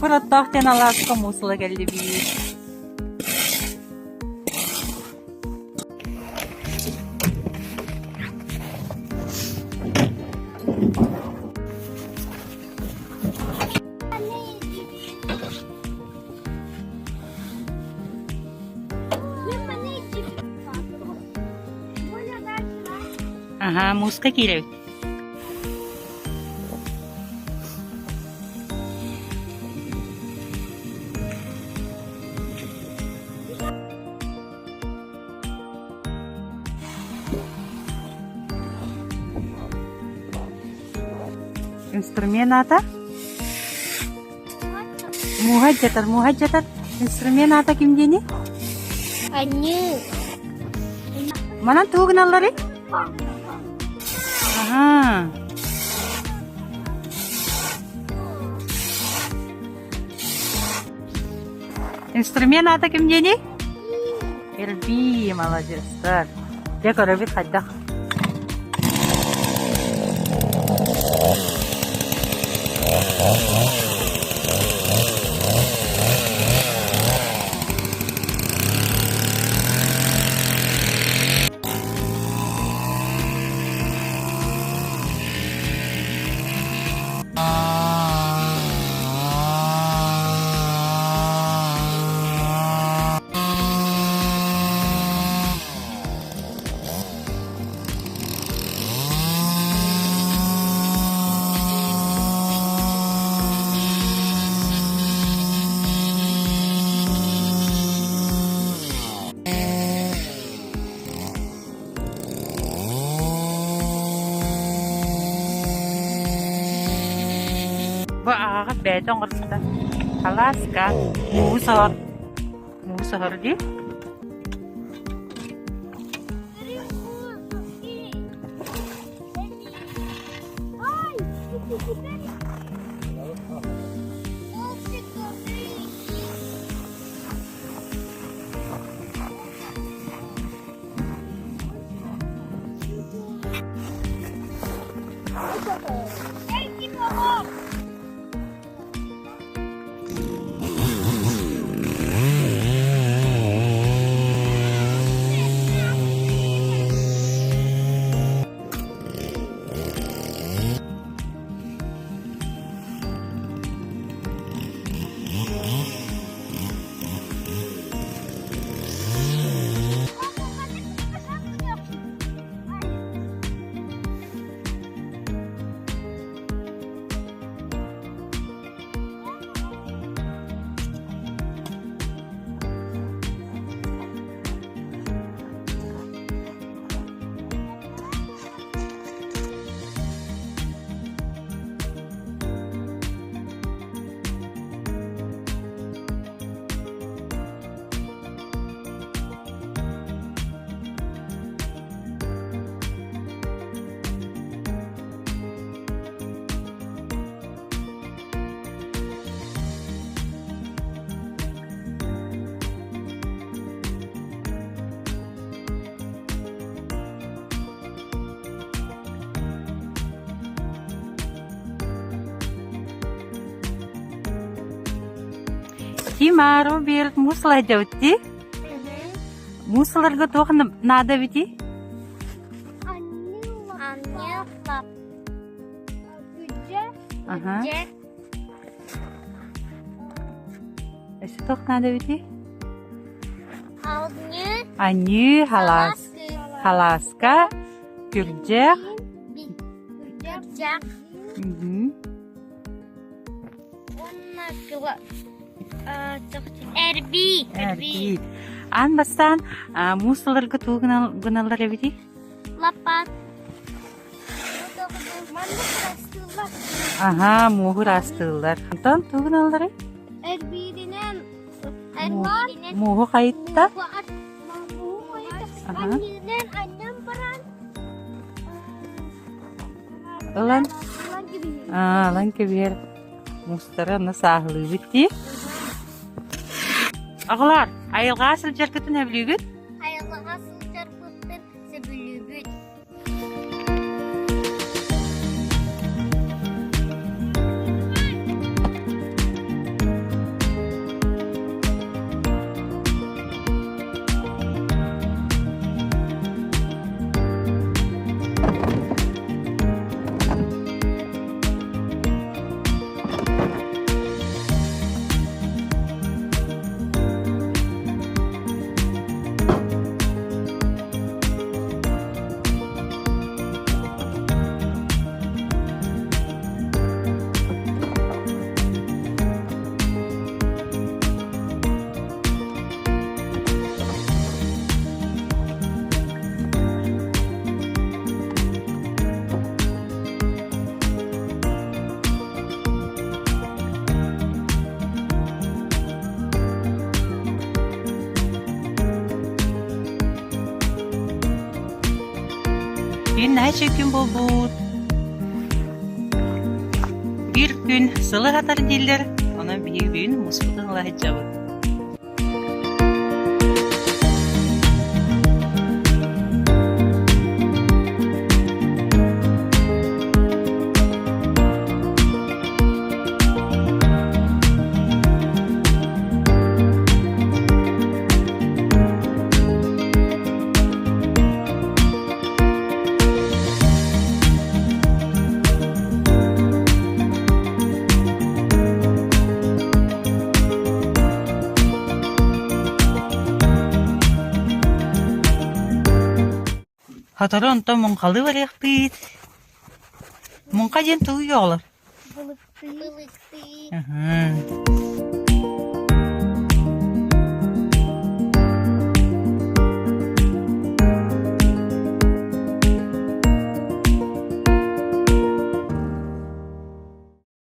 Чокур оттоох диэн алааска муусула кэллибит. Аһаа, мууска киирэбит. Инструмент аата? Мууһа дьатар, мууһа дьатар. Инструмент аата ким диэний? Анньыы. Манан тугу гыналларый? Аһаа. Инструмент аата ким диэний? Эрбии, маладьыастар. Дьэ көрөбүт хайдах. Бу аҕаҕыт бэйэтэ оҥорбута. Халааска, муус оһор. Муус оһор дии. Тимару биэрт муус ылайдабыт дии. Муус ыларга туох наада эбитий? Аха. Өссө туох наада эбитий? Анньыы, халаас, халааска, күрдьэх. Күрдьэх. Эрбии. Эрбии. Аан бастаан муус ыларга тугу гыналлар эбитий? Лаппаат. Аһаа, мууһу ыраастыыллар. Онтон тугу гыналларый? Эрбииринэн эрбииринэн Мууһу хайытта. Аха. Анньыынан анньан баран Ылан ылан кэбиһэр. Аа, ылан кэбиһэр. Муустары онно сааһылыыбыт дии. Оҕолоор, айылҕаҕа сылдьаргытын сөбүлүүгүт? Айылҕаҕа сылдьарбыттын сөбүлүүбүт. Бүгүн наһаа үчүгэй күн буолбут. Биир күн сылы хатар дииллэр, онон биһиги бүгүн муспутун ыла сылдьабыт. Сотору онтон муҥхалыы барыахпыт. Муҥха диэн тугуй оҕолор? Былыктыы. Аһаа.